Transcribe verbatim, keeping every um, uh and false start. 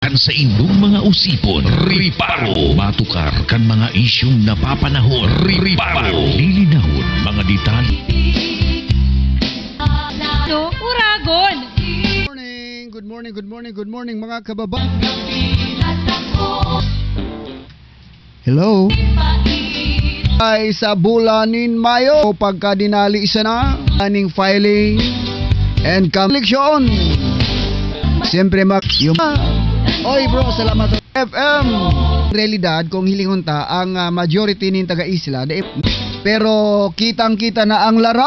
Kan sa inyong mga usipon, Riparo. Matukar kan mga isyong napapanahon, Riparo. Lilinawon mga detalye. No? Uragon. Good morning, good morning, good morning, good morning, mga kababayan. Hello. Ay sa bulan nin Mayo, pagkadinali sana aning filing and collection. Siyempre, mak yung Oy, bro, salamat. F M. Realidad, kung hilingon ta, ang ah, majority nin taga-isla, da- pero kitang-kita na ang laraw.